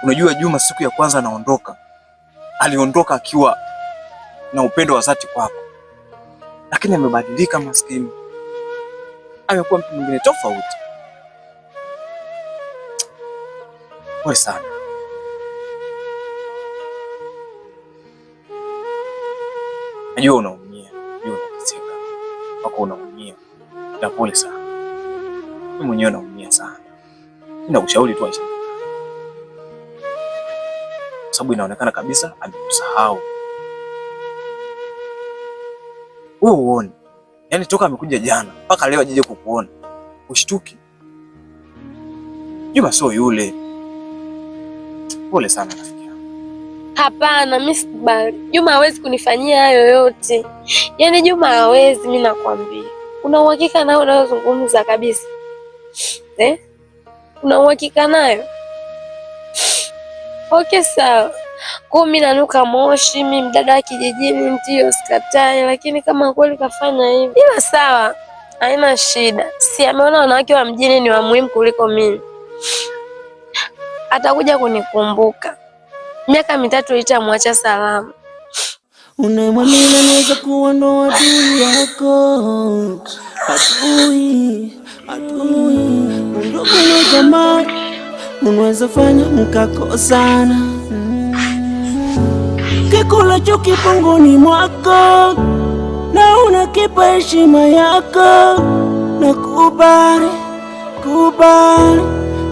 Unajua Juma siku ya kwanza anaondoka, aliondoka akiwa na upendo wa dhati kwako, lakini amebadilika maskini, amekuwa mtu mwingine tofauti. Pole sana. Najua unaumia, najua unateseka, wako unaumia, na pole sana. Mimi mwenyewe naumia sana. Ninakushauri tu acha, kwa sababu inaonekana kabisa amekusahau wewe. Uone, yaani toka amekuja jana mpaka leo ajaje kukuona, ushtuki. Juma sio yule. Pole sana rafiki yangu. Hapana, mimi sikubali. Juma hawezi kunifanyia hayo yote. Yaani Juma hawezi, mimi nakwambia. Una uhakika nayo unayozungumza kabisa? Eh? Una uhakika nayo? Okay, sawa. Kwa mimi nanuka moshi, mimi mdada wa kijijini ndio sikatai, lakini kama kweli kafanya hivi, ila sawa, haina shida. Si ameona wanawake wa mjini ni wa muhimu kuliko mimi. Atakuja kunikumbuka. Miaka 3 itamwacha salama. Unayemwamini anaweza kuwa ndo adui yako, adui, adui. Undugu na jamaa unaweza fanya mkakosana. Kikula chuki punguni mwako na unakipa heshima yako, na kubali, kubali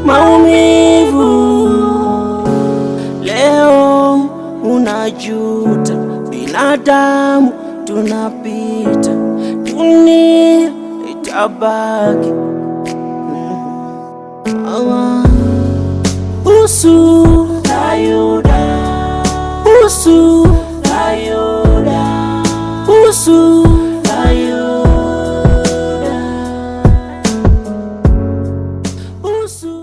maumivu. Leo unajuta, binadamu tunapita, dunia itabaki. Usu Ayuda, usu Ayuda, usu Ayuda, usu.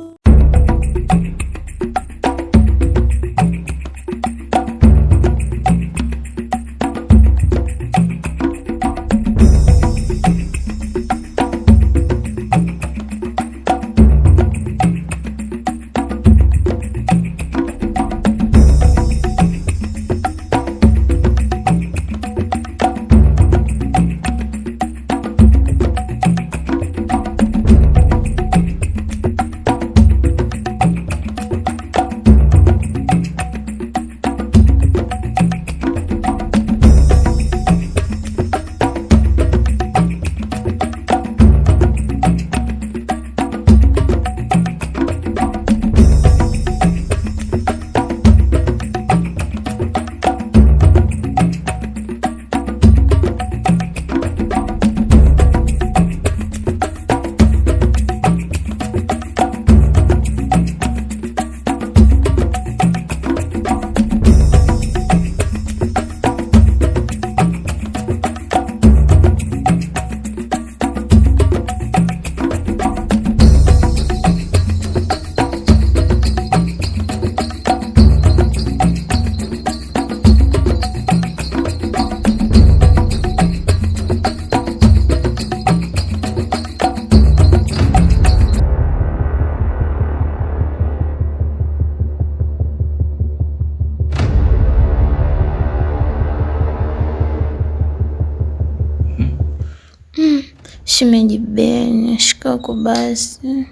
Shemeji Ben, shikako basi.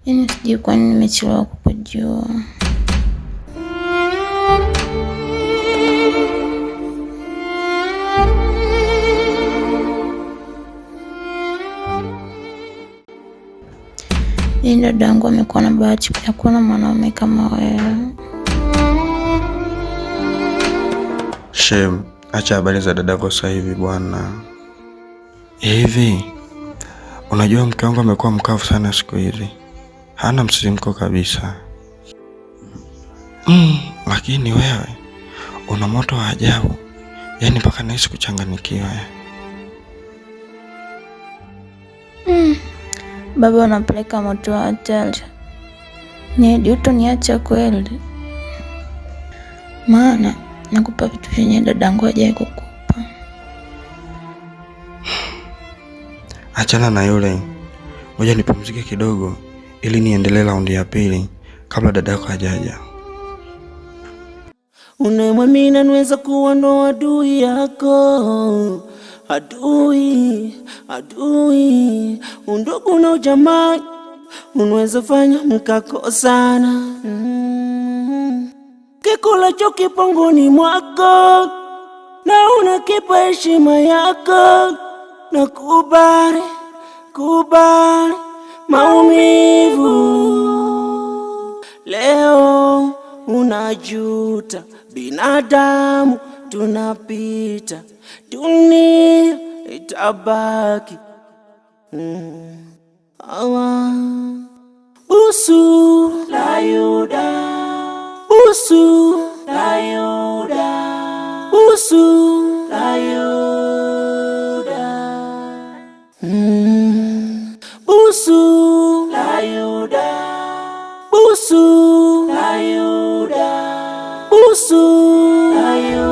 Yaani sijui kwa nini nimechelewa kukujua. Yaani dadangu amekuwa na bahati ya kuwa na mwanaume kama wewe. Shem, acha habari za dadako sasa hivi bwana. Hivi unajua mke wangu amekuwa mkavu sana siku hizi, hana msisimko kabisa. Lakini wewe una moto wa ajabu, yaani mpaka nahisi kuchanganyikiwa. Baba unapeleka moto wa hatari. Ni utoniacha kweli? Maana nakupa vitu vyenye dadangu hajawahi kukupa. Achana na yule, ngoja nipumzike kidogo ili niendelee raundi ya pili kabla dadako hajaja. Unayemwamini anaweza kuwa ndo adui yako, adui, adui. Undugu na ujamaa unaweza fanya mkakosana. Kikulacho kipongoni mwako na unakipa heshima yako, na kubali, kubali maumivu. Leo unajuta, binadamu tunapita, dunia itabaki. Awa. Busu la Yuda, busu la Yuda, busu la Yuda. Busu la Yuda, busu la Yuda, busu la Yuda.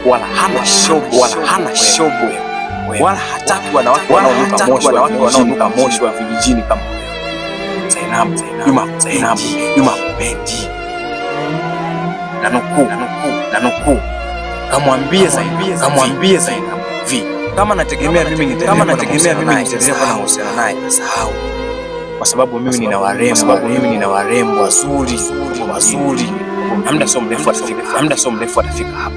Wala hana shobo, wala hana shobo, wala hataki wanawake wanaonuka moshi wa vijijini kama wewe. Zainabu, Juma, Zainabu, Juma kupendi. Nanukuu, nanukuu, nanukuu. Kamwambie Zainabu, kamwambie Zainabu vi kama nategemea mimi nitaendelea kama nategemea mimi nitaendelea kuwa na mahusiano naye, sahau. Kwa sababu mimi nina warembo, sababu mimi nina warembo wazuri, wazuri. Muda sio mrefu atafika, muda sio mrefu atafika hapa.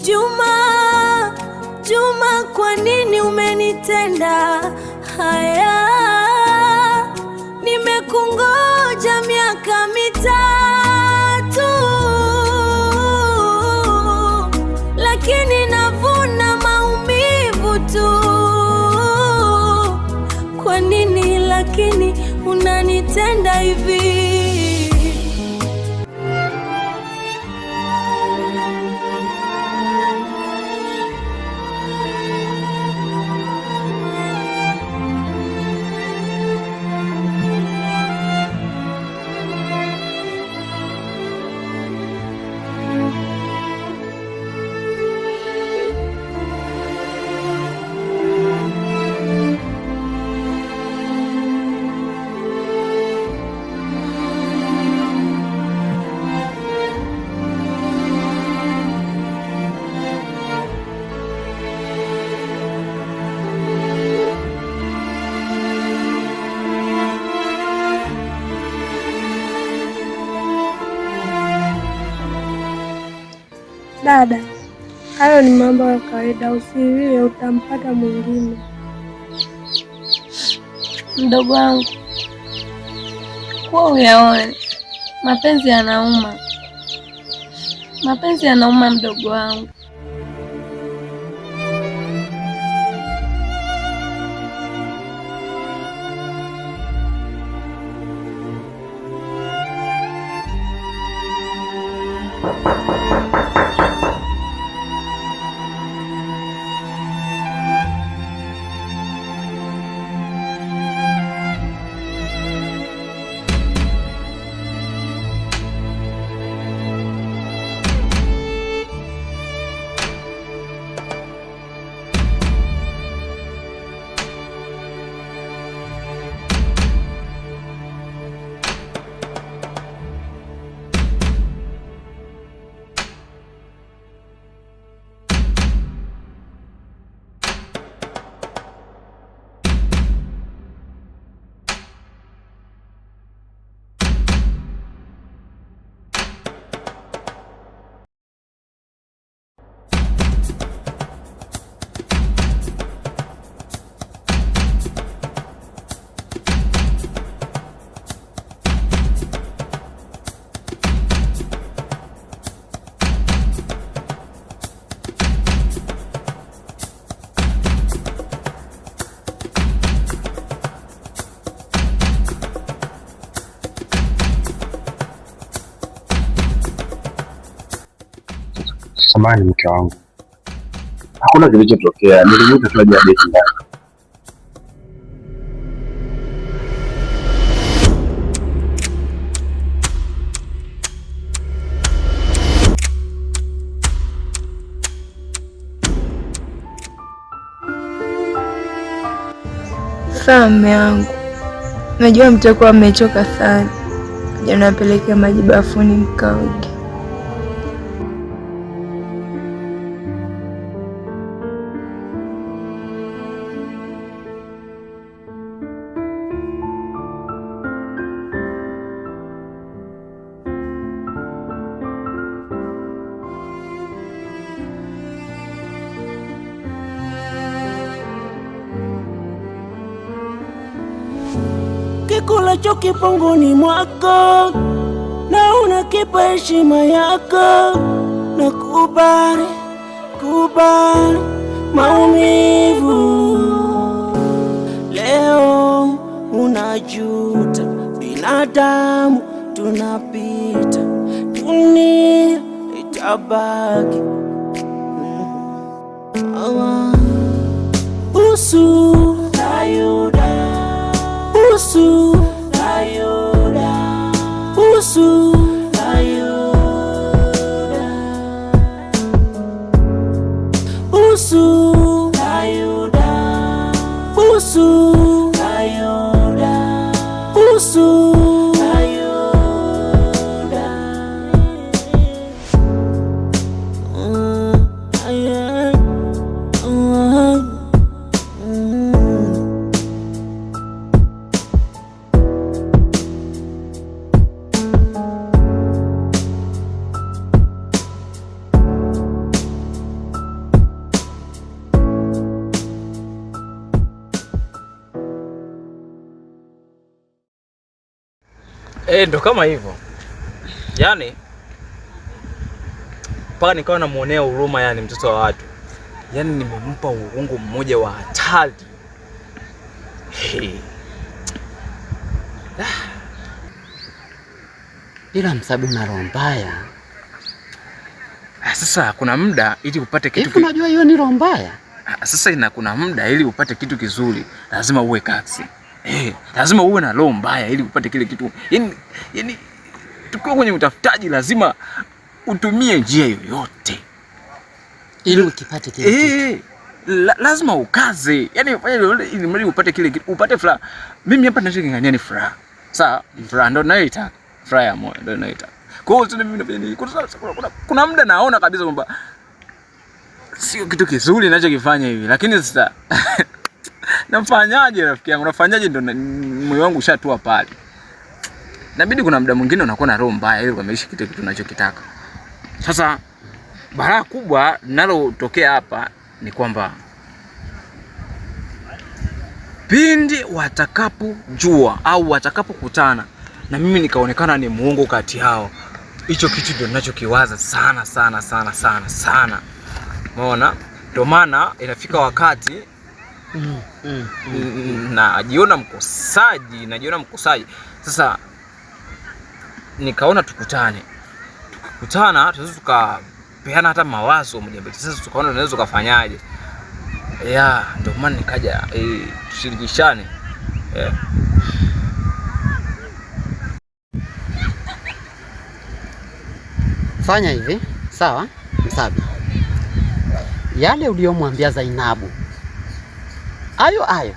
Juma, Juma, kwa nini umenitenda haya? Nimekungoja miaka 3, lakini navuna maumivu tu. Kwa nini lakini unanitenda hivi? Dada, hayo ni mambo ya kawaida, usilie, utampata mwingine. Mdogo wangu, kuwa uyaone, mapenzi yanauma, mapenzi yanauma mdogo wangu. Samahani mke wangu, hakuna kilichotokea, nilimwita tu aje abeti ndani. Sawa mme wangu, najua mtakuwa mmechoka sana. Napelekea maji bafuni mkaoge. Kikulacho kipongoni mwako na unakipa heshima yako, na kubali kubali maumivu. Leo unajuta, binadamu tunapita, dunia itabaki. Usu Ayuda, usu Ayuda, usu Ayuda, usu Ayuda, usu Ayuda, usu Ayuda. Ndo kama hivyo. Yaani mpaka nikawa namuonea huruma, yani mtoto wa watu. Yaani nimempa uongo mmoja wa hatari. Hey. Ila Msabi una roho mbaya. Sasa kuna muda ili upate kitu Hivi unajua hiyo ni roho mbaya? Sasa ina kuna muda ili upate kitu kizuri lazima uwe kaksi. Lazima uwe na roho mbaya ili upate kile kitu. Yaani tukiwa kwenye utafutaji lazima utumie njia yoyote ili ukipate kile kitu. Lazima ukaze. Yaani ufanye lolote ili mradi upate kile kitu, upate furaha. Mimi hapa ninachoking'ang'ania ni furaha. Sawa, furaha ndio ninayoitaka. Furaha ya moyo ndio ninayoitaka. Kwa hiyo sasa mimi nafanya nini? Kuna muda naona kabisa kwamba sio kitu kizuri ninachokifanya hivi, lakini sasa nafanyaje rafiki yangu? Nafanyaje? Ndio moyo wangu ushatua pale. Inabidi kuna muda mwingine unakuwa na roho mbaya ili ukamilishe kitu unachokitaka. Sasa balaa kubwa linalotokea hapa ni kwamba pindi watakapojua au watakapokutana na mimi nikaonekana ni muongo kati yao, hicho kitu ndio ninachokiwaza sana sana sana sana sana. Umeona? Ndio maana inafika wakati najiona mkosaji, najiona mkosaji. Sasa nikaona tukutane. Tukikutana tunaweza tukapeana hata mawazo moja mbili. Sasa tukaona tunaweza tukafanyaje. Yeah, ndio maana nikaja tushirikishane. Yeah. Fanya hivi, sawa Msabi? Yale uliyomwambia Zainabu ayo ayo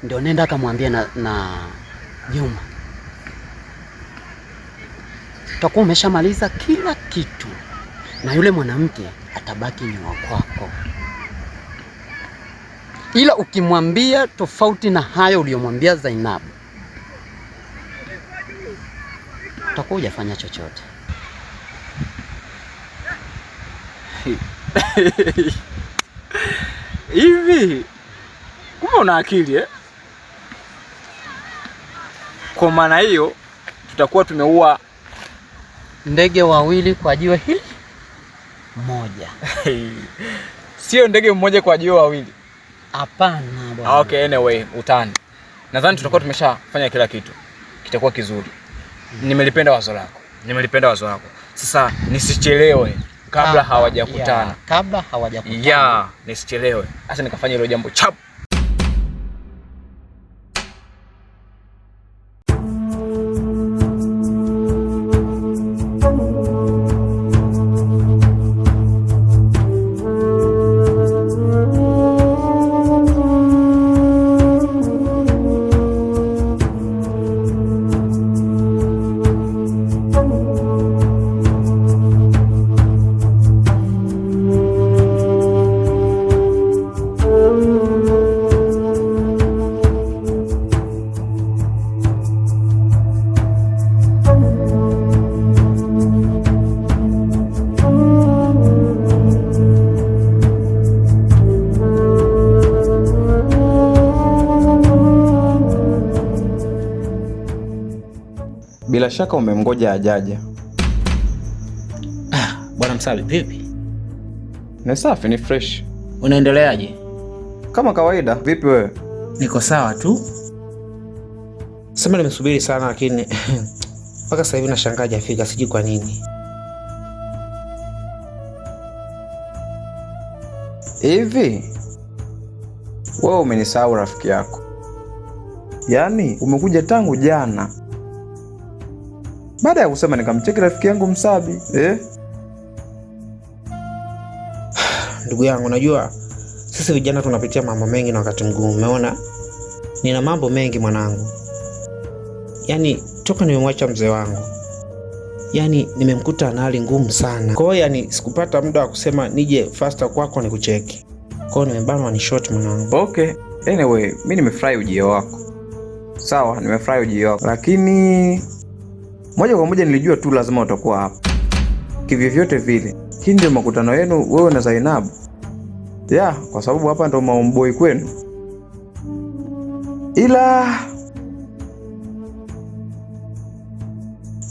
ndio nenda akamwambia na Juma. Utakuwa umeshamaliza kila kitu na yule mwanamke atabaki ni wa kwako. Ila ukimwambia tofauti na hayo uliyomwambia Zainabu, utakuwa hujafanya chochote. Hivi kumbe una akili eh? Kwa maana hiyo tutakuwa tumeua ndege wawili kwa jiwe hili moja. Sio ndege mmoja kwa jiwe wawili. Hapana bwana. Okay, anyway, utani. Nadhani tutakuwa tumeshafanya kila kitu. Kitakuwa kizuri. Nimelipenda wazo lako. Nimelipenda wazo lako. Sasa nisichelewe kabla hawajakutana. Kabla hawajakutana. Yeah, nisichelewe. Sasa nikafanya hilo jambo chap. Bila shaka umemgoja ajaja. Bwana Msabi, vipi? Ni safi, ni fresh. Unaendeleaje? Kama kawaida. Vipi wewe? Niko sawa tu. Sema nimesubiri sana lakini mpaka sasa hivi nashangaa hajafika, sijui kwa nini. Hivi wewe umenisahau rafiki yako? Yaani umekuja tangu jana baada ya kusema nikamcheki rafiki yangu Msabi eh? Ndugu yangu, unajua sisi vijana tunapitia mambo mengi na wakati mgumu. Umeona, nina mambo mengi mwanangu. Yaani toka nimemwacha mzee wangu, yaani nimemkuta na hali ngumu sana. Kwa hiyo yani sikupata muda wa kusema nije faster kwako nikucheki. Kwa hiyo nimebanwa ni short mwanangu. Okay, anyway, mi nimefurahi ujio wako. Sawa, nimefurahi ujio wako, lakini moja kwa moja nilijua tu lazima utakuwa hapa kivyovyote vile. Hii ndio makutano yenu wewe na Zainabu ya, kwa sababu hapa ndo maomboi kwenu, ila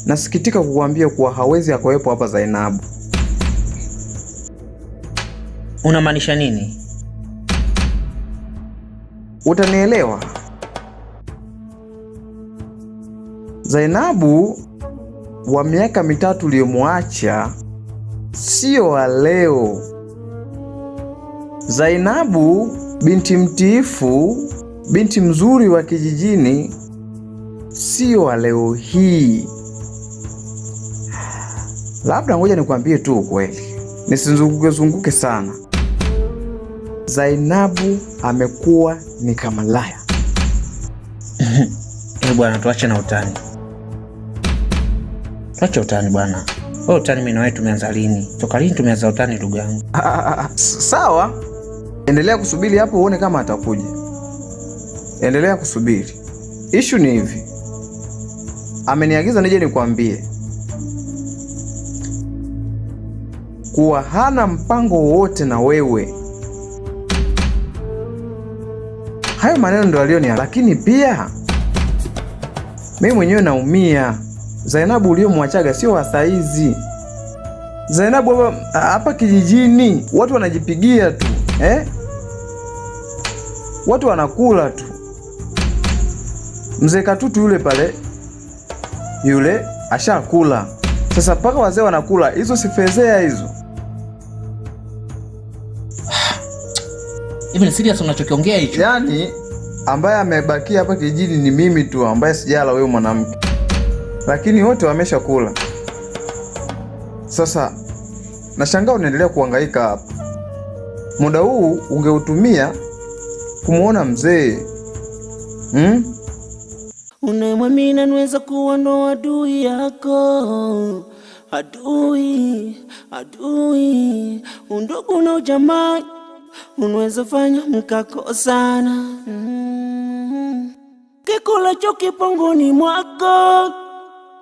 nasikitika kukuambia kuwa hawezi akawepo hapa Zainabu. Unamaanisha nini? Utanielewa. Zainabu wa miaka 3 uliyomwacha sio wa leo. Zainabu binti mtiifu, binti mzuri wa kijijini, sio wa leo hii. Labda ngoja nikwambie tu ukweli, nisizunguke zunguke sana. Zainabu amekuwa ni kamalaya. Eh, bwana tuache na utani. Tuache utani bwana. Wewe utani mimi na wewe tumeanza lini? Toka lini tumeanza utani ndugu yangu? Sawa. Endelea kusubiri hapo uone kama atakuja. Endelea kusubiri. Issue ni hivi. Ameniagiza nije nikwambie kuwa hana mpango wowote na wewe. Hayo maneno ndo aliyonia, lakini pia mimi mwenyewe naumia. Zainabu uliyomwachaga sio wa saizi. Zainabu hapa kijijini watu wanajipigia tu eh? Watu wanakula tu. Mzee Katutu yule pale yule ashakula. Sasa paka wazee wanakula, hizo si fezea hizo. Hivi ni serious unachokiongea hicho? Yaani ambaye amebakia hapa kijijini ni mimi tu ambaye sijala wewe mwanamke. Lakini wote wameshakula. Sasa nashangaa unaendelea kuhangaika hapa. Muda huu ungeutumia kumuona mzee. Unayemwamini anaweza kuwa ndo adui yako. Adui, adui. Undugu na ujamaa unaweza fanya mkakosana. Kikula kipongoni mwako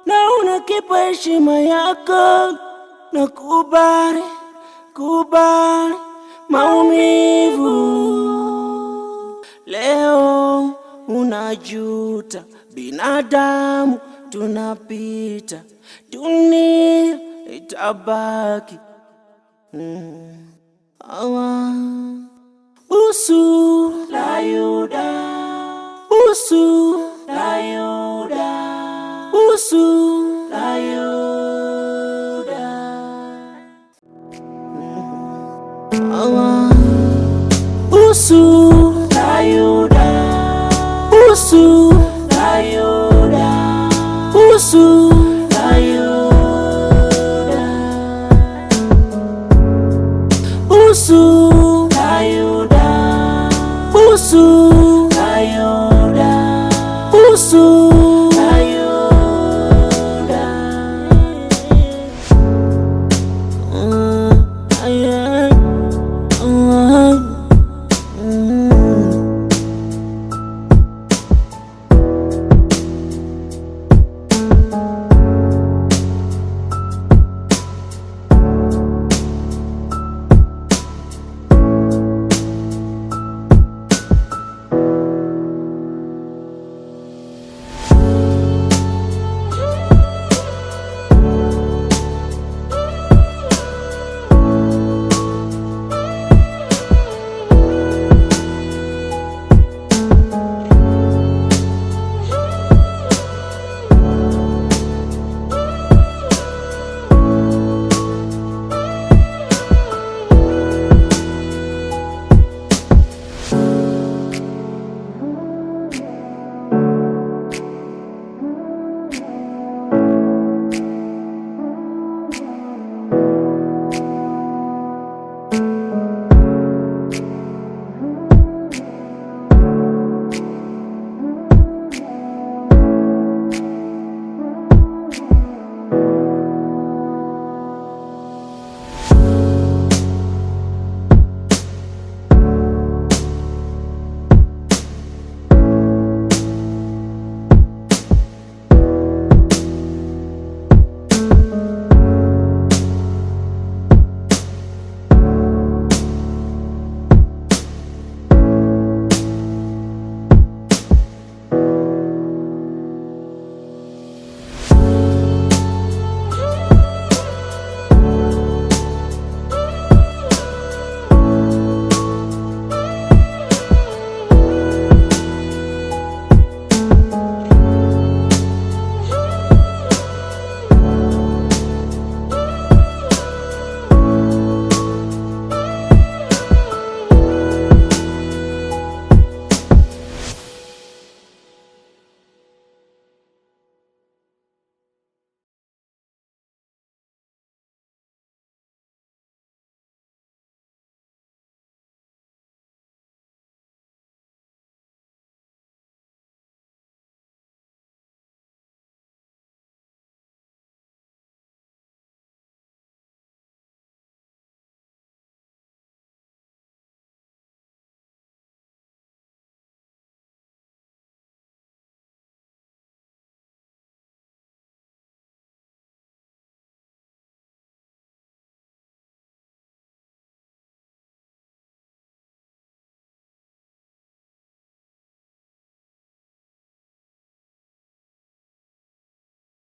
na unakipa heshima yako, na kubali, kubali maumivu. Leo unajuta, binadamu tunapita, dunia itabaki. Awa. Busu la Yuda, busu la Yuda, busu la Yuda. Awa. Busu la Yuda, busu.